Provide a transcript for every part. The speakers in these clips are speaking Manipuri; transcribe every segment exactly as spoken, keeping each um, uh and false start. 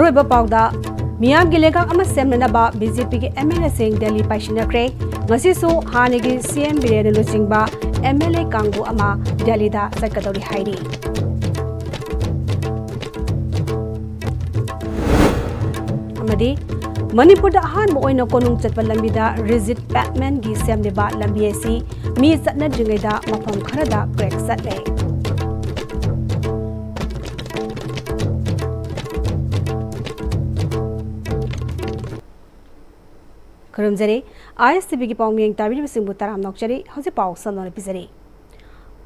ꯑꯣꯏꯕ ꯄꯥꯎꯗ, ꯃꯤꯌꯥꯝꯒꯤ ꯂꯩꯉꯥꯛ ꯑꯃ ꯁꯦꯝꯅꯅꯕ ꯕꯤ ꯖꯦ ꯄꯤꯒꯤ ꯑꯦꯝ ꯑꯦꯜ ꯑꯦꯁꯤꯡ ꯗꯦꯜꯂꯤ ꯄꯥꯏꯁꯤꯟꯅꯈ꯭ꯔꯦ꯫ ꯉꯁꯤꯁꯨ ꯍꯥꯟꯅꯒꯤ ꯁꯤ ꯑꯦꯝ ꯕꯤꯔꯦꯟꯅ ꯂꯨꯆꯤꯡꯕ ꯑꯦꯝ ꯑꯦꯜ ꯑꯦ ꯀꯥꯡꯕꯨ ꯑꯃ ꯗꯦꯜꯂꯤꯗ ꯆꯠꯀꯗꯧꯔꯤ ꯍꯥꯏꯔꯤ꯫ ꯑꯃꯗꯤ ꯃꯅꯤꯄꯨꯔꯗ ꯑꯍꯥꯟꯕ ꯑꯣꯏꯅ ꯀꯣꯅꯨꯡ ꯆꯠꯄ ꯂꯝꯕꯤꯗ ꯔꯤꯖꯤꯠ ꯄꯦꯚꯃꯦꯟꯒꯤ ꯁꯦꯝꯂꯤꯕ ꯂꯝꯕꯤ ꯑꯁꯤ ꯃꯤ ꯆꯠꯅꯗ꯭ꯔꯤꯉꯩꯗ ꯃꯐꯝ ꯈꯔꯗ ꯀ꯭ꯔꯦꯛ ꯆꯠꯂꯦ꯫ ꯈꯨꯔꯨꯝꯖꯔꯤ꯫ ꯑꯥꯏ ꯑꯦꯁ ꯇꯤ ꯚꯤꯒꯤ ꯄꯥꯎꯃꯤꯌꯦꯡ ꯇꯥꯕꯤꯔꯤꯕꯁꯤꯡꯕꯨ ꯇꯔꯥꯝꯅ ꯑꯣꯛꯆꯔꯤ꯫ ꯍꯧꯖꯤꯛ ꯄꯥꯎ ꯁꯟꯗꯣꯛꯅ ꯄꯤꯖꯔꯤ꯫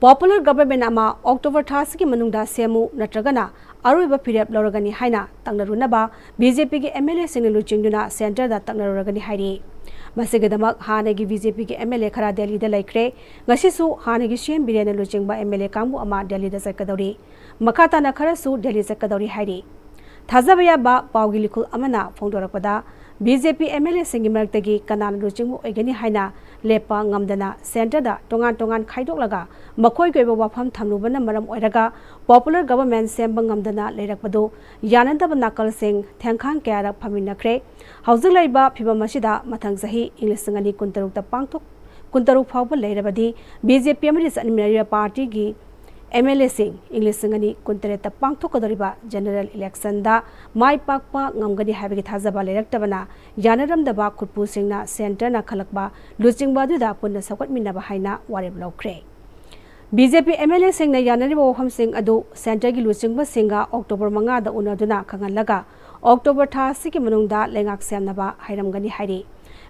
ꯄꯣꯄꯨꯂꯔ ꯒꯚꯔꯟꯃꯦꯟ ꯑꯃ ꯑꯣꯛꯇꯣꯕꯔ ꯊꯥ ꯑꯁꯤꯒꯤ ꯃꯅꯨꯡꯗ ꯁꯦꯝꯃꯨ, ꯅꯠꯇ꯭ꯔꯒꯅ ꯑꯔꯣꯏꯕ ꯐꯤꯔꯦꯞ ꯂꯧꯔꯒꯅꯤ ꯍꯥꯏꯅ ꯇꯛꯅꯔꯨꯅꯕ ꯕꯤ ꯖꯦ ꯄꯤꯒꯤ ꯑꯦꯝ ꯑꯦꯜ ꯑꯦꯁꯤꯡꯅ ꯂꯨꯆꯤꯡꯗꯨꯅ ꯁꯦꯟꯇꯔꯗ ꯇꯛꯅꯔꯨꯔꯒꯅꯤ ꯍꯥꯏꯔꯤ꯫ ꯃꯁꯤꯒꯤꯗꯃꯛ ꯍꯥꯟꯅꯒꯤ ꯕꯤ ꯖꯦ ꯄꯤꯒꯤ ꯑꯦꯝ ꯑꯦꯜ ꯑꯦ ꯈꯔ ꯗꯦꯜꯂꯤꯗ ꯂꯩꯈ꯭ꯔꯦ꯫ ꯉꯁꯤꯁꯨ ꯍꯥꯟꯅꯒꯤ ꯁꯤ ꯑꯦꯝ ꯕꯤꯔꯦꯟꯅ ꯂꯨꯆꯤꯡꯕ ꯑꯦꯝ ꯑꯦꯜ ꯑꯦ ꯀꯥꯡꯕꯨ ꯑꯃ ꯗꯦꯜꯂꯤꯗ ꯆꯠꯀꯗꯧꯔꯤ꯫ ꯃꯈꯥ ꯇꯥꯅ ꯈꯔꯁꯨ ꯗꯦꯜꯂꯤ ꯆꯠꯀꯗꯧꯔꯤ ꯍꯥꯏꯔꯤ꯫ ꯊꯥꯖꯕ ꯌꯥꯕ ꯄꯥꯎꯒꯤ ꯂꯤꯈꯨꯜ ꯑꯃꯅ ꯐꯣꯡꯗꯣꯔꯛꯄꯗ, B J P M L ꯑꯦꯁꯤꯡꯒꯤ ꯃꯔꯛꯇꯒꯤ ꯀꯅꯥꯅ ꯂꯨꯆꯤꯡꯕ ꯑꯣꯏꯒꯅꯤ ꯍꯥꯏꯅ ꯂꯦꯞꯄ ꯉꯝꯗꯅ ꯁꯦꯟꯇꯔꯗ ꯇꯣꯉꯥꯟ ꯇꯣꯉꯥꯟ ꯈꯥꯏꯗꯣꯛꯂꯒ ꯃꯈꯣꯏꯒꯤ ꯑꯣꯏꯕ ꯋꯥꯐꯝ ꯊꯝꯂꯨꯕꯅ ꯃꯔꯝ ꯑꯣꯏꯔꯒ ꯄꯣꯄꯨꯂꯔ ꯒꯚꯔꯟꯃꯦꯟ ꯁꯦꯝꯕ ꯉꯝꯗꯅ ꯂꯩꯔꯛꯄꯗꯨ ꯌꯥꯅꯗꯕ ꯅꯥꯀꯜꯁꯤꯡ ꯊꯦꯡꯈꯥꯡ ꯀꯌꯥꯔꯛ ꯐꯝꯃꯤꯟꯅꯈ꯭ꯔꯦ꯫ ꯍꯧꯖꯤꯛ ꯂꯩꯔꯤꯕ ꯐꯤꯕꯝ ꯑꯁꯤꯗ ꯃꯊꯪ ꯆꯍꯤ, ꯏꯪ ꯂꯤꯁꯤꯡ ꯑꯅꯤ ꯀꯨꯟꯇꯔꯨꯛꯇ ꯄꯥꯡꯊꯣꯛ-, ꯀꯨꯟꯇꯔꯨꯛ ꯐꯥꯎꯕ ꯂꯩꯔꯕꯗꯤ ꯕꯤ ꯖꯦ ꯄꯤ ꯑꯃꯗꯤ ꯆꯠꯃꯤꯟꯅꯔꯤꯕ ꯄꯥꯔꯇꯤꯒꯤ ꯑꯦꯝ ꯑꯦꯜ ꯑꯦꯁꯤꯡ ꯏꯪ ꯂꯤꯁꯤꯡ ꯑꯅꯤ ꯀꯨꯟꯇꯔꯦꯠꯇ ꯄꯥꯡꯊꯣꯛꯀꯗꯧꯔꯤꯕ ꯖꯦꯅꯔꯦꯜ ꯏꯂꯦꯛꯁꯟꯗ ꯃꯥꯏ ꯄꯥꯛꯄ ꯉꯝꯒꯅꯤ ꯍꯥꯏꯕꯒꯤ ꯊꯥꯖꯕ ꯂꯩꯔꯛꯇꯕꯅ ꯌꯥꯅꯔꯝꯗꯕ ꯈꯨꯠꯄꯨꯁꯤꯡꯅ ꯁꯦꯟꯇꯔꯅ ꯈꯜꯂꯛꯄ ꯂꯨꯆꯤꯡꯕ ꯑꯗꯨꯗ ꯄꯨꯟꯅ ꯁꯧꯒꯠꯃꯤꯟꯅꯕ ꯍꯥꯏꯅ ꯋꯥꯔꯦꯞ ꯂꯧꯈ꯭ꯔꯦ꯫ B J P M L ꯑꯦꯁꯤꯡꯅ ꯌꯥꯅꯔꯤꯕ ꯋꯥꯐꯝꯁꯤꯡ ꯑꯗꯨ ꯁꯦꯟꯇꯔꯒꯤ ꯂꯨꯆꯤꯡꯕꯁꯤꯡꯒ ꯑꯣꯛꯇꯣꯕꯔ ꯃꯉꯥꯗ ꯎꯅꯗꯨꯅ ꯈꯪꯍꯜꯂꯒ ꯑꯣꯛꯇꯣꯕꯔ ꯊꯥ ꯑꯁꯤꯒꯤ ꯃꯅꯨꯡꯗ ꯂꯩꯉꯥꯛ ꯁꯦꯝꯅꯕ ꯍꯥꯏꯔꯝꯒꯅꯤ ꯍꯥꯏꯔꯤ꯫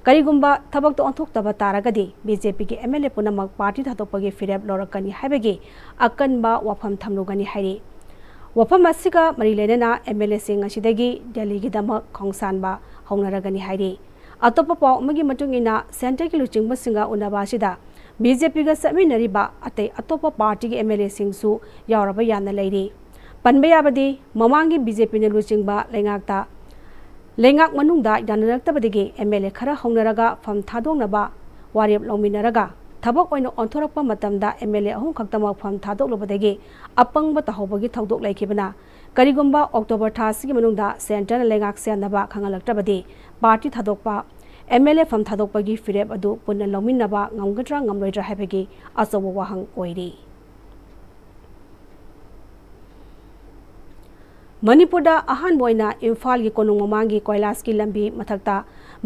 ꯀꯔꯤꯒꯨꯝꯕ ꯊꯕꯛꯇ ꯑꯣꯟꯊꯣꯛꯇꯕ ꯇꯥꯔꯒꯗꯤ ꯕꯤ ꯖꯦ ꯄꯤꯒꯤ ꯑꯦꯝ ꯑꯦꯜ ꯑꯦ ꯄꯨꯝꯅꯃꯛ ꯄꯥꯔꯇꯤ ꯊꯥꯗꯣꯛꯄꯒꯤ ꯐꯤꯔꯦꯞ ꯂꯧꯔꯛꯀꯅꯤ ꯍꯥꯏꯕꯒꯤ ꯑꯀꯟꯕ ꯋꯥꯐꯝ ꯊꯝꯂꯨꯒꯅꯤ ꯍꯥꯏꯔꯤ꯫ ꯋꯥꯐꯝ ꯑꯁꯤꯒ ꯃꯔꯤ ꯂꯩꯅꯅ ꯑꯦꯝ ꯑꯦꯜ ꯑꯦꯁꯤꯡ ꯉꯁꯤꯗꯒꯤ ꯗꯦꯜꯂꯤꯒꯤꯗꯃꯛ ꯈꯣꯡꯁꯥꯟꯕ ꯍꯧꯅꯔꯒꯅꯤ ꯍꯥꯏꯔꯤ꯫ ꯑꯇꯣꯞꯄ ꯄꯥꯎ ꯑꯃꯒꯤ ꯃꯇꯨꯡ ꯏꯟꯅ, ꯁꯦꯟꯇꯔꯒꯤ ꯂꯨꯆꯤꯡꯕꯁꯤꯡꯒ ꯎꯅꯕ ꯑꯁꯤꯗ ꯕꯤ ꯖꯦ ꯄꯤꯒ ꯆꯠꯃꯤꯟꯅꯔꯤꯕ ꯑꯇꯩ ꯑꯇꯣꯞꯄ ꯄꯥꯔꯇꯤꯒꯤ ꯑꯦꯝ ꯑꯦꯜ ꯑꯦꯁꯤꯡꯁꯨ ꯌꯥꯎꯔꯕ ꯌꯥꯅ ꯂꯩꯔꯤ꯫ ꯄꯟꯕ ꯌꯥꯕꯗꯤ, ꯃꯃꯥꯡꯒꯤ ꯕꯤ ꯖꯦ ꯄꯤꯅ ꯂꯨꯆꯤꯡꯕ ꯂꯩꯉꯥꯛꯇ ꯂꯩꯉꯥꯛ ꯃꯅꯨꯡꯗ ꯌꯥꯅꯔꯛꯇꯕꯗꯒꯤ ꯑꯦꯝ ꯑꯦꯜ ꯑꯦ ꯈꯔ ꯍꯧꯅꯔꯒ ꯐꯝ ꯊꯥꯗꯣꯛꯅꯕ ꯋꯥꯔꯦꯞ ꯂꯧꯃꯤꯟꯅꯔꯒ ꯊꯕꯛ ꯑꯣꯏꯅ ꯑꯣꯟꯊꯣꯔꯛꯄ ꯃꯇꯝꯗ ꯑꯦꯝ ꯑꯦꯜ ꯑꯦ ꯑꯍꯨꯝ ꯈꯛꯇꯃꯛ ꯐꯝ ꯊꯥꯗꯣꯛꯂꯨꯕꯗꯒꯤ ꯑꯄꯪꯕ ꯇꯥꯍꯧꯕꯒꯤ ꯊꯧꯗꯣꯛ ꯂꯩꯈꯤꯕꯅ ꯀꯔꯤꯒꯨꯝꯕ ꯑꯣꯛꯇꯣꯕꯔ ꯊꯥ ꯑꯁꯤꯒꯤ ꯃꯅꯨꯡꯗ ꯁꯦꯟꯇꯔꯅ ꯂꯩꯉꯥꯛ ꯁꯦꯝꯅꯕ ꯈꯪꯍꯜꯂꯛꯇ꯭ꯔꯕꯗꯤ, ꯄꯥꯔꯇꯤ ꯊꯥꯗꯣꯛꯄ, ꯑꯦꯝ ꯑꯦꯜ ꯑꯦ ꯐꯝ ꯊꯥꯗꯣꯛꯄꯒꯤ ꯐꯤꯔꯦꯞ ꯑꯗꯨ ꯄꯨꯟꯅ ꯂꯧꯃꯤꯟꯅꯕ ꯉꯝꯒꯗ꯭ꯔꯥ ꯉꯝꯂꯣꯏꯗ꯭ꯔꯥ ꯍꯥꯏꯕꯒꯤ ꯑꯆꯧꯕ ꯋꯥꯍꯪ ꯑꯣꯏꯔꯤ꯫ ꯃꯅꯤꯄꯨꯔꯗ ꯑꯍꯥꯟꯕ ꯑꯣꯏꯅ ꯏꯝꯐꯥꯜꯒꯤ ꯀꯣꯅꯨꯡ ꯃꯃꯥꯡꯒꯤ ꯀꯣꯏꯂꯥꯁꯀꯤ ꯂꯝꯕꯤ ꯃꯊꯛꯇ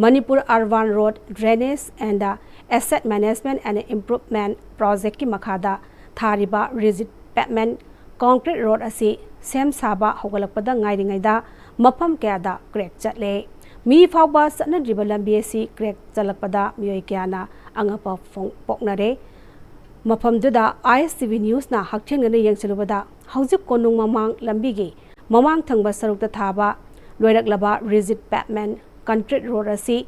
Manipur Urban Road Drainage and Asset Management and Improvement Projectꯀꯤ ꯃꯈꯥꯗ ꯊꯥꯔꯤꯕ rigid pavement concrete road ꯑꯁꯤ ꯁꯦꯝ ꯁꯥꯕ ꯍꯧꯒꯠꯂꯛꯄꯗ ꯉꯥꯏꯔꯤꯉꯩꯗ ꯃꯐꯝ ꯀꯌꯥꯗ crack ꯆꯠꯂꯦ꯫ ꯃꯤ ꯐꯥꯎꯕ ꯆꯠꯅꯗ꯭ꯔꯤꯕ ꯂꯝꯕꯤ ꯑꯁꯤ crack ꯆꯠꯂꯛꯄꯗ ꯃꯤꯑꯣꯏ ꯀꯌꯥꯅ ꯑꯉꯛꯄ ꯐꯣꯡ-, ꯄꯣꯛꯅꯔꯦ꯫ ꯃꯐꯝꯗꯨꯗ ꯑꯥꯏ ꯑꯦꯁ ꯇꯤ ꯚꯤ ꯅ꯭ꯌꯨꯁꯅ ꯍꯛꯊꯦꯡꯅꯅ ꯌꯦꯡꯁꯤꯜꯂꯨꯕꯗ, ꯍꯧꯖꯤꯛ ꯀꯣꯅꯨꯡ ꯃꯃꯥꯡ ꯂꯝꯕꯤꯒꯤ ꯃꯃꯥꯡ ꯊꯪꯕ ꯁꯔꯨꯛꯇ ꯊꯥꯕ ꯂꯣꯏꯔꯛꯂꯕ rigid pavement concrete road ꯑꯁꯤ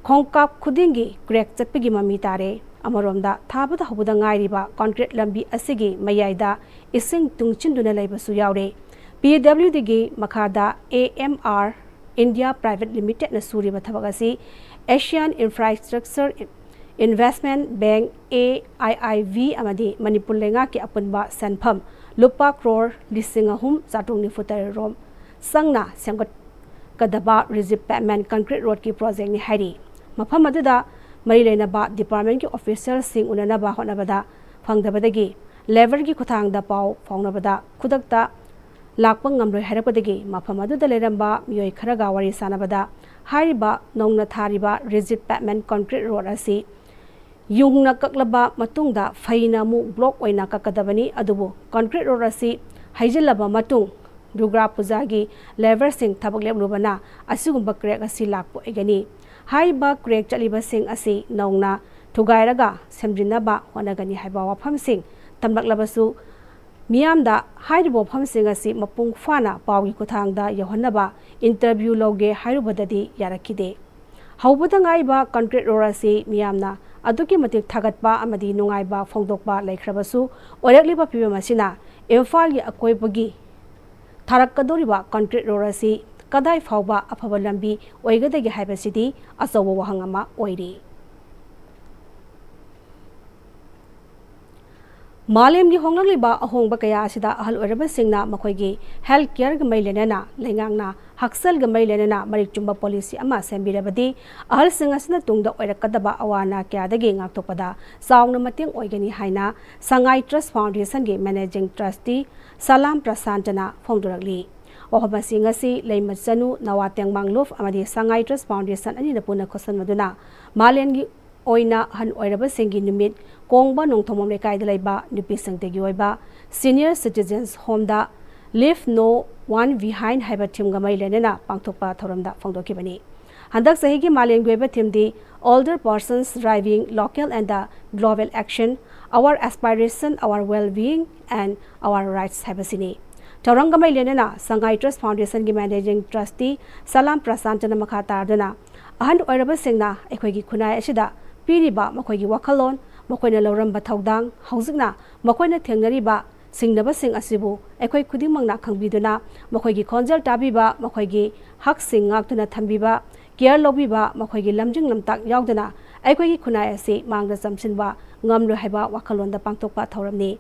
ꯈꯣꯡꯀꯥꯞ ꯈꯨꯗꯤꯡꯒꯤ crack ꯆꯠꯄꯒꯤ ꯃꯃꯤ ꯇꯥꯔꯦ꯫ ꯑꯃꯔꯣꯝꯗ, ꯊꯥꯕꯗ ꯍꯧꯕꯗ ꯉꯥꯏꯔꯤꯕ concrete ꯂꯝꯕꯤ ꯑꯁꯤꯒꯤ ꯃꯌꯥꯏꯗ ꯏꯁꯤꯡ ꯇꯨꯡꯁꯤꯟꯗꯨꯅ ꯂꯩꯕꯁꯨ ꯌꯥꯎꯔꯦ꯫ ꯄꯤ ꯗꯕ꯭ꯂꯤꯎ ꯗꯤꯒꯤ ꯃꯈꯥꯗ A M R India Private Limitedꯅ ꯁꯨꯔꯤꯕ ꯊꯕꯛ ꯑꯁꯤ Asian Infrastructure Investment Bank, A I I V, ꯑꯃꯗꯤ ꯃꯅꯤꯄꯨꯔ ꯂꯩꯉꯥꯛꯀꯤ ꯑꯄꯨꯟꯕ ꯁꯦꯟꯐꯝ ꯂꯨꯄꯥ ꯀ꯭ꯔꯣꯔ ꯂꯤꯁꯤꯡ ꯑꯍꯨꯝ ꯆꯥꯇ꯭ꯔꯨꯛ ꯅꯤꯐꯨ ꯇꯔꯦꯠ ꯔꯣꯝ ꯆꯪꯅ ꯁꯦꯝꯒꯠꯀꯗꯕ rigid pavement concrete roadꯀꯤ projectꯅꯤ ꯍꯥꯏꯔꯤ꯫ ꯃꯐꯝ ꯑꯗꯨꯗ ꯃꯔꯤ ꯂꯩꯅꯕ departmentꯀꯤ officialꯁꯤꯡ ꯎꯅꯅꯕ ꯍꯣꯠꯅꯕꯗ ꯐꯪꯗꯕꯗꯒꯤ labourꯒꯤ ꯈꯨꯠꯊꯥꯡꯗ ꯄꯥꯎ ꯐꯥꯎꯅꯕꯗ, ꯈꯨꯗꯛꯇ ꯂꯥꯛꯄ ꯉꯝꯂꯣꯏ ꯍꯥꯏꯔꯛꯄꯗꯒꯤ ꯃꯐꯝ ꯑꯗꯨꯗ ꯂꯩꯔꯝꯕ ꯃꯤꯑꯣꯏ ꯈꯔꯒ ꯋꯥꯔꯤ ꯁꯥꯟꯅꯕꯗ, ꯍꯥꯏꯔꯤꯕ ꯅꯧꯅ ꯊꯥꯔꯤꯕ rigid pavement concrete road ꯑꯁꯤ ꯌꯨꯡꯅ ꯀꯛꯂꯕ ꯃꯇꯨꯡꯗ ꯐꯩꯅ ꯑꯃꯨꯛ block ꯑꯣꯏꯅ ꯀꯛꯀꯗꯕꯅꯤ, ꯑꯗꯨꯕꯨ concrete road ꯑꯁꯤ ꯍꯩꯖꯤꯜꯂꯕ ꯃꯇꯨꯡ ꯗꯨꯔꯒꯥ ꯄꯨꯖꯥꯒꯤ labourꯁꯤꯡ ꯊꯕꯛ ꯂꯦꯞꯂꯨꯕꯅ ꯑꯁꯤꯒꯨꯝꯕ crack ꯑꯁꯤ ꯂꯥꯛꯄ ꯑꯣꯏꯒꯅꯤ꯫ ꯍꯥꯏꯔꯤꯕ crack ꯆꯠꯂꯤꯕꯁꯤꯡ ꯑꯁꯤ ꯅꯧꯅ ꯊꯨꯒꯥꯏꯔꯒ ꯁꯦꯝꯖꯤꯟꯅꯕ ꯍꯣꯠꯅꯒꯅꯤ ꯍꯥꯏꯕ ꯋꯥꯐꯝꯁꯤꯡ ꯇꯝꯂꯛꯂꯕꯁꯨ, ꯃꯤꯌꯥꯝꯗ ꯍꯥꯏꯔꯤꯕ ꯋꯥꯐꯝꯁꯤꯡ ꯑꯁꯤ ꯃꯄꯨꯡ ꯐꯥꯅ ꯄꯥꯎꯒꯤ ꯈꯨꯠꯊꯥꯡꯗ ꯌꯧꯍꯟꯅꯕ interview ꯂꯧꯒꯦ ꯍꯥꯏꯔꯨꯕꯗꯗꯤ ꯌꯥꯔꯛꯈꯤꯗꯦ꯫ ꯍꯧꯕꯗ ꯉꯥꯏꯔꯤꯕ concrete road ꯑꯁꯤ ꯃꯤꯌꯥꯝꯅ ꯑꯗꯨꯛꯀꯤ ꯃꯇꯤꯛ ꯊꯥꯒꯠꯄ ꯑꯃꯗꯤ ꯅꯨꯡꯉꯥꯏꯕ ꯐꯣꯡꯗꯣꯛꯄ ꯂꯩꯈ꯭ꯔꯕꯁꯨ, ꯑꯣꯏꯔꯛꯂꯤꯕ ꯐꯤꯕꯝ ꯑꯁꯤꯅ ꯏꯝꯐꯥꯜꯒꯤ ꯑꯀꯣꯏꯕꯒꯤ ꯊꯥꯔꯛꯀꯗꯧꯔꯤꯕ concrete road ꯑꯁꯤ ꯀꯗꯥꯏ ꯐꯥꯎꯕ ꯑꯐꯕ ꯂꯝꯕꯤ ꯑꯣꯏꯒꯗꯒꯦ ꯍꯥꯏꯕꯁꯤꯗꯤ ꯑꯆꯧꯕ ꯋꯥꯍꯪ ꯑꯃ ꯑꯣꯏꯔꯤ꯫ ꯃꯥꯂꯦꯝꯒꯤ ꯍꯣꯡꯂꯛꯂꯤꯕ ꯑꯍꯣꯡꯕ ꯀꯌꯥ ꯑꯁꯤꯗ ꯑꯍꯜ ꯑꯣꯏꯔꯕꯁꯤꯡꯅ ꯃꯈꯣꯏꯒꯤ health careꯒ ꯃꯔꯤ ꯂꯩꯅꯅ ꯂꯩꯉꯥꯛꯅ ꯍꯛꯁꯦꯜꯒ ꯃꯔꯤ ꯂꯩꯅꯅ ꯃꯔꯤꯛ ꯆꯨꯝꯕ policy ꯑꯃ ꯁꯦꯝꯕꯤꯔꯕꯗꯤ ꯑꯍꯜꯁꯤꯡ ꯑꯁꯤꯅ ꯇꯨꯡꯗ ꯑꯣꯏꯔꯛꯀꯗꯕ ꯑꯋꯥ ꯑꯅꯥ ꯀꯌꯥꯗꯒꯤ ꯉꯥꯛꯊꯣꯛꯄꯗ ꯆꯥꯎꯅ ꯃꯇꯦꯡ ꯑꯣꯏꯒꯅꯤ ꯍꯥꯏꯅ ꯁꯉꯥꯏ Trust Foundationꯒꯤ Managing Trustee ꯁꯂꯥꯝ ꯄ꯭ꯔꯁꯥꯟꯇꯅ ꯐꯣꯡꯗꯣꯔꯛꯂꯤ꯫ ꯋꯥꯐꯝ ꯑꯁꯤ ꯉꯁꯤ ꯂꯩꯃꯆꯅꯨ ꯅꯋꯥ ꯇꯦꯡꯃꯥꯡ ꯂꯨꯞ ꯑꯃꯗꯤ ꯁꯉꯥꯏ Trust Foundation ꯑꯅꯤꯅ ꯄꯨꯟꯅ ꯈꯨꯠꯁꯝꯅꯗꯨꯅ ꯃꯥꯂꯦꯝꯒꯤ ꯑꯣꯏꯅ ꯑꯍꯟ ꯑꯣꯏꯔꯕꯁꯤꯡꯒꯤ ꯅꯨꯃꯤꯠ ꯀꯣꯡꯕ ꯅꯣꯡꯊꯣꯡꯕꯝ ꯂꯩꯀꯥꯏꯗ ꯂꯩꯕ ꯅꯨꯄꯤꯁꯤꯡꯇꯒꯤ ꯑꯣꯏꯕ Senior Citizens Homeꯗ Leave No One Behind ꯍꯥꯏꯕ themeꯒ ꯃꯔꯤ ꯂꯩꯅꯅ ꯄꯥꯡꯊꯣꯛꯄ ꯊꯧꯔꯝꯗ ꯐꯣꯡꯗꯣꯛꯈꯤꯕꯅꯤ꯫ ꯍꯟꯗꯛ ꯆꯍꯤꯒꯤ ꯃꯥꯂꯦꯝꯒꯤ ꯑꯣꯏꯕ themeꯗꯤ Older Persons Driving Local and the Global Action, Our Aspiration, Our Well-Being and Our Rights ꯍꯥꯏꯕꯁꯤꯅꯤ꯫ ꯊꯧꯔꯝꯒ ꯃꯔꯤ ꯂꯩꯅꯅ ꯁꯉꯥꯏ Trust Foundationꯒꯤ Managing Trustee ꯁꯂꯥꯝ ꯄ꯭ꯔꯁꯥꯟꯇꯅ ꯃꯈꯥ ꯇꯥꯗꯨꯅ ꯑꯍꯟ ꯑꯣꯏꯔꯕꯁꯤꯡꯅ ꯑꯩꯈꯣꯏꯒꯤ ꯈꯨꯟꯅꯥꯏ ꯑꯁꯤꯗ ꯄꯤꯔꯤꯕ ꯃꯈꯣꯏꯒꯤ ꯋꯥꯈꯜꯂꯣꯟ, ꯃꯈꯣꯏꯅ ꯂꯧꯔꯝꯕ ꯊꯧꯗꯥꯡ, ꯍꯧꯖꯤꯛꯅ ꯃꯈꯣꯏꯅ ꯊꯦꯡꯅꯔꯤꯕ ꯁꯤꯡꯅꯕꯁꯤꯡ ꯑꯁꯤꯕꯨ ꯑꯩꯈꯣꯏ ꯈꯨꯗꯤꯡꯃꯛꯅ ꯈꯪꯕꯤꯗꯨꯅ ꯃꯈꯣꯏꯒꯤ ꯈꯣꯟꯖꯦꯜ ꯇꯥꯕꯤꯕ, ꯃꯈꯣꯏꯒꯤ ꯍꯛꯁꯤꯡ ꯉꯥꯛꯇꯨꯅ ꯊꯝꯕꯤꯕ, care ꯂꯧꯕꯤꯕ, ꯃꯈꯣꯏꯒꯤ ꯂꯝꯖꯤꯡ ꯂꯝꯇꯥꯛ ꯌꯥꯎꯗꯅ ꯑꯩꯈꯣꯏꯒꯤ ꯈꯨꯟꯅꯥꯏ ꯑꯁꯤ ꯃꯥꯡꯗ ꯆꯪꯁꯤꯟꯕ ꯉꯝꯂꯣꯏ ꯍꯥꯏꯕ ꯋꯥꯈꯜꯂꯣꯟꯗ ꯄꯥꯡꯊꯣꯛꯄ ꯊꯧꯔꯝꯅꯤ꯫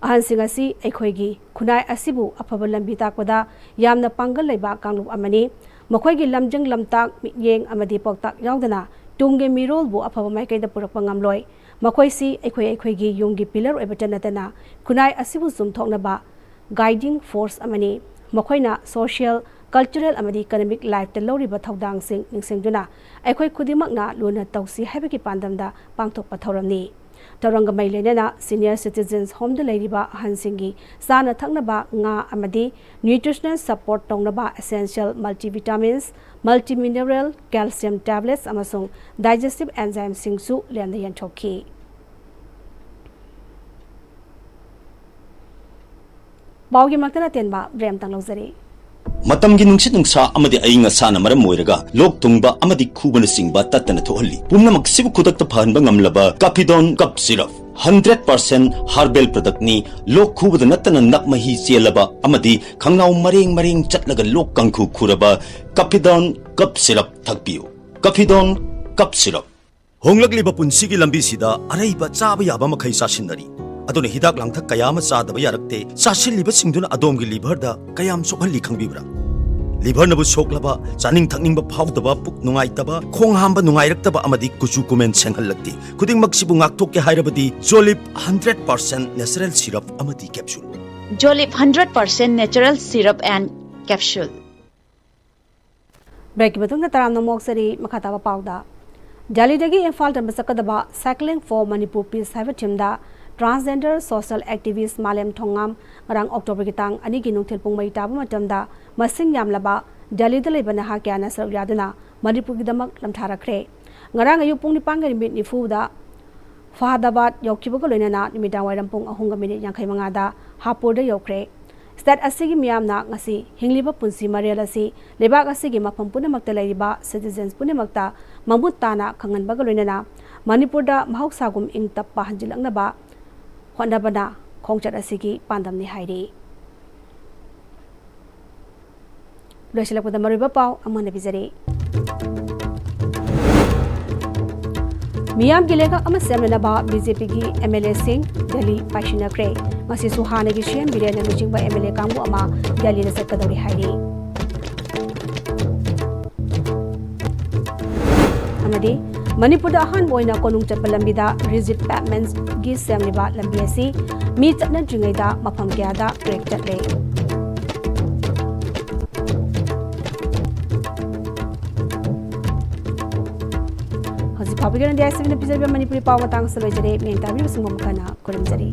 ꯑꯍꯟꯁꯤꯡ ꯑꯁꯤ ꯑꯩꯈꯣꯏꯒꯤ ꯈꯨꯟꯅꯥꯏ ꯑꯁꯤꯕꯨ ꯑꯐꯕ ꯂꯝꯕꯤ ꯇꯥꯛꯄꯗ ꯌꯥꯝꯅ ꯄꯥꯡꯒꯜ ꯂꯩꯕ ꯀꯥꯡꯂꯨꯞ ꯑꯃꯅꯤ꯫ ꯃꯈꯣꯏꯒꯤ ꯂꯝꯖꯤꯡ ꯂꯝꯇꯥꯛ, ꯃꯤꯠꯌꯦꯡ ꯑꯃꯗꯤ ꯄꯥꯎꯇꯥꯛ ꯌꯥꯎꯗꯅ ꯇꯨꯡꯒꯤ ꯃꯤꯔꯣꯜꯕꯨ ꯑꯐꯕ ꯃꯥꯏꯀꯩꯗ ꯄꯨꯔꯛꯄ ꯉꯝꯂꯣꯏ꯫ ꯃꯈꯣꯏꯁꯤ ꯑꯩꯈꯣꯏ ꯑꯩꯈꯣꯏꯒꯤ ꯌꯨꯝꯒꯤ pillar ꯑꯣꯏꯕꯇ ꯅꯠꯇꯅ ꯈꯨꯟꯅꯥꯏ ꯑꯁꯤꯕꯨ ꯆꯨꯝꯊꯣꯛꯅꯕ guiding force ꯑꯃꯅꯤ꯫ ꯃꯈꯣꯏꯅ social, cultural ꯑꯃꯗꯤ economic lifeꯇ ꯂꯧꯔꯤꯕ ꯊꯧꯗꯥꯡꯁꯤꯡ ꯅꯤꯡꯁꯤꯡꯗꯨꯅ ꯑꯩꯈꯣꯏ ꯈꯨꯗꯤꯡꯃꯛꯅ ꯂꯨꯅ ꯇꯧꯁꯤ ꯍꯥꯏꯕꯒꯤ ꯄꯥꯟꯗꯝꯗ ꯄꯥꯡꯊꯣꯛꯄ ꯊꯧꯔꯝꯅꯤ꯫ ꯊꯧꯔꯝꯒ ꯃꯔꯤ ꯂꯩꯅꯅ Senior Citizens Homeꯗ ꯂꯩꯔꯤꯕ ꯑꯍꯟꯁꯤꯡꯒꯤ ꯆꯥꯅ ꯊꯛꯅꯕ ꯉꯥ ꯑꯃꯗꯤ nutritional support ꯇꯧꯅꯕ essential multivitamins, multimineral, calcium tablets ꯑꯃꯁꯨꯡ digestive enzymeꯁꯤꯡꯁꯨ ꯂꯦꯝꯅ ꯌꯦꯟꯊꯣꯛꯈꯤ꯫ ꯄꯥꯎꯒꯤ ꯃꯛꯇꯅ ꯇꯦꯟꯕ break ꯑꯃꯇꯪ ꯂꯧꯖꯔꯤ꯫ ꯃꯇꯝꯒꯤ ꯅꯨꯡꯁꯤꯠ ꯅꯨꯡꯁꯥ ꯑꯃꯗꯤ ꯑꯏꯪ ꯑꯁꯥꯅ ꯃꯔꯝ ꯑꯣꯏꯔꯒ ꯂꯣꯛ ꯊꯨꯡꯕ ꯑꯃꯗꯤ ꯈꯨꯕꯅꯆꯤꯡꯕ ꯇꯠꯇꯅ ꯊꯣꯛꯍꯜꯂꯤ꯫ ꯄꯨꯝꯅꯃꯛꯁꯤꯕꯨ ꯈꯨꯗꯛꯇ ꯐꯍꯟꯕ ꯉꯝꯂꯕ Caphidone Cough Syrup, hundred percent herbal productꯅꯤ꯫ ꯂꯣꯛ ꯈꯨꯕꯗ ꯅꯠꯇꯅ ꯅꯞ ꯃꯍꯤ ꯆꯦꯜꯂꯕ ꯑꯃꯗꯤ ꯈꯪꯅꯥꯎ ꯃꯔꯦꯡ ꯃꯔꯦꯡ ꯆꯠꯂꯒ ꯂꯣꯛ ꯀꯥꯡꯈꯨ ꯈꯨꯔꯕ Caphidone Cough Syrup ꯊꯛꯄꯤꯌꯨ꯫ Caphidone Cough Syrup꯫ ꯍꯣꯡꯂꯛꯂꯤꯕ ꯄꯨꯟꯁꯤꯒꯤ ꯂꯝꯕꯤꯁꯤꯗ ꯑꯔꯩꯕ ꯆꯥꯕ ꯌꯥꯕ ꯃꯈꯩ ꯆꯥꯁꯤꯟꯅꯔꯤ꯫ ꯑꯗꯨꯅ ꯍꯤꯗꯥꯛ ꯂꯥꯡꯊꯛ ꯀꯌꯥ ꯑꯃ ꯆꯥꯗꯕ ꯌꯥꯔꯛꯇꯦ꯫ ꯆꯥꯁꯤꯜꯂꯤꯕꯁꯤꯡꯗꯨꯅ ꯑꯗꯣꯝꯒꯤ liverꯗ ꯀꯌꯥꯝ ꯁꯣꯛꯍꯜꯂꯤ ꯈꯪꯕꯤꯕ꯭ꯔꯥ? Liverꯅꯕꯨ ꯁꯣꯛꯂꯕ, ꯆꯥꯅꯤꯡ ꯊꯛꯅꯤꯡꯕ ꯐꯥꯎꯗꯕ, ꯄꯨꯛ ꯅꯨꯡꯉꯥꯏꯇꯕ, ꯈꯣꯡ ꯍꯥꯝꯕ ꯅꯨꯡꯉꯥꯏꯔꯛꯇꯕ ꯑꯃꯗꯤ ꯀꯨꯆꯨ ꯀꯨꯃꯦꯟ ꯁꯦꯡꯍꯜꯂꯛꯇꯦ꯫ ꯈꯨꯗꯤꯡꯃꯛꯁꯤꯕꯨ ꯉꯥꯛꯊꯣꯛꯀꯦ ꯍꯥꯏꯔꯕꯗꯤ Jolib hundred percent natural syrup ꯑꯃꯗꯤ capsule꯫ Jolib hundred percent natural syrup and capsule꯫ Breakꯀꯤ ꯃꯇꯨꯡꯗ ꯇꯔꯥꯝꯅ ꯃꯣꯛꯆꯔꯤ꯫ ꯃꯈꯥ ꯇꯥꯕ ꯄꯥꯎꯗ, ꯗꯦꯜꯂꯤꯗꯒꯤ ꯏꯝꯐꯥꯜ ꯆꯠꯄ ꯆꯠꯀꯗꯕ Cycling for Manipur Peace ꯍꯥꯏꯕ themeꯗ transgender social activist ꯃꯥꯂꯦꯝ ꯊꯣꯡꯉꯥꯝ ꯉꯔꯥꯡ ꯑꯣꯛꯇꯣꯕꯔꯒꯤ ꯇꯥꯡ ꯑꯅꯤꯒꯤ ꯅꯨꯡꯊꯤꯜ ꯄꯨꯡ ꯃꯔꯤ ꯇꯥꯕ ꯃꯇꯝꯗ ꯃꯁꯤꯡ ꯌꯥꯝꯂꯕ ꯗꯦꯜꯂꯤꯗ ꯂꯩꯕ ꯅꯍꯥ ꯀꯌꯥꯅ ꯁꯔꯨꯛ ꯌꯥꯗꯨꯅ ꯃꯅꯤꯄꯨꯔꯒꯤꯗꯃꯛ ꯂꯝꯊꯥꯔꯛꯈ꯭ꯔꯦ꯫ ꯉꯔꯥꯡ ꯑꯌꯨꯛ ꯄꯨꯡ ꯅꯤꯄꯥꯟꯒ ꯃꯤꯅꯤꯠ ꯅꯤꯐꯨꯗ ꯐꯍꯥꯗꯥꯕꯥꯗ ꯌꯧꯈꯤꯕꯒ ꯂꯣꯏꯅꯅ ꯅꯨꯃꯤꯗꯥꯡ ꯋꯥꯏꯔꯝ ꯄꯨꯡ ꯑꯍꯨꯝꯒ ꯃꯤꯅꯤꯠ ꯌꯥꯡꯈꯩ ꯃꯉꯥꯗ ꯍꯥꯄꯨꯔꯗ ꯌꯧꯈ꯭ꯔꯦ꯫ State ꯑꯁꯤꯒꯤ ꯃꯤꯌꯥꯝꯅ ꯉꯁꯤ ꯍꯤꯡꯂꯤꯕ ꯄꯨꯟꯁꯤ ꯃꯔꯦꯜ ꯑꯁꯤ ꯂꯩꯕꯥꯛ ꯑꯁꯤꯒꯤ ꯃꯐꯝ ꯄꯨꯝꯅꯃꯛꯇ ꯂꯩꯔꯤꯕ citizens ꯄꯨꯝꯅꯃꯛꯇ ꯃꯃꯨꯠ ꯇꯥꯅ ꯈꯪꯍꯟꯕꯒ ꯂꯣꯏꯅꯅ ꯃꯅꯤꯄꯨꯔꯗ ꯃꯍꯧꯁꯥꯒꯨꯝ ꯏꯪ ꯇꯞꯄ ꯍꯟꯖꯤꯜꯂꯛꯅꯕ ꯍꯣꯠꯅꯕꯅ ꯈꯣꯡꯆꯠ ꯑꯁꯤꯒꯤ ꯄꯥꯟꯗꯝꯅꯤ ꯍꯥꯏꯔꯤ꯫ ꯂꯣꯏꯁꯤꯜꯂꯛꯄꯗ ꯃꯔꯨꯑꯣꯏꯕ ꯄꯥꯎ ꯑꯃꯨꯛ ꯍꯟꯅ ꯄꯤꯖꯔꯤ꯫ ꯃꯤꯌꯥꯝꯒꯤ ꯂꯩꯉꯥꯛ ꯑꯃ ꯁꯦꯝꯅꯅꯕ BJPꯒꯤ MLAꯁꯤꯡ ꯗꯦꯜꯂꯤ ꯄꯥꯏꯁꯤꯟꯅꯈ꯭ꯔꯦ꯫ ꯉꯁꯤꯁꯨ ꯍꯥꯟꯅꯒꯤ CM ꯕꯤꯔꯦꯟꯅ ꯂꯨꯆꯤꯡꯕ MLA ꯀꯥꯡꯕꯨ ꯑꯃ ꯗꯦꯜꯂꯤꯗ ꯆꯠꯀꯗꯧꯔꯤ ꯍꯥꯏꯔꯤ꯫ ꯑꯃꯗꯤ ꯃꯅꯤꯄꯨꯔꯗ ꯑꯍꯥꯟꯕ ꯑꯣꯏꯅ ꯀꯣꯅꯨꯡ ꯆꯠꯄ ꯂꯝꯕꯤꯗ rigid pavementsꯒꯤ ꯁꯦꯝꯂꯤꯕ ꯂꯝꯕꯤ ꯑꯁꯤ ꯃꯤ ꯆꯠꯅꯗ꯭ꯔꯤꯉꯩꯗ ꯃꯐꯝ ꯀꯌꯥꯗ crack ꯆꯠꯂꯦ꯫ ꯍꯧꯖꯤꯛ ꯐꯥꯎꯕꯒꯤ ꯑꯣꯏꯅꯗꯤ ꯑꯥꯏ ꯁꯤ ꯚꯤꯅ ꯄꯤꯖꯔꯤꯕ ꯃꯅꯤꯄꯨꯔꯤ ꯄꯥꯎ ꯃꯇꯥꯡ ꯑꯁꯤꯗ ꯂꯣꯏꯖꯔꯦ꯫ ꯃꯤꯠꯌꯦꯡ ꯇꯥꯕꯤꯔꯤꯕꯁꯤꯡꯕꯨ ꯑꯃꯨꯛ ꯍꯟꯅ ꯈꯨꯔꯨꯝꯖꯔꯤ꯫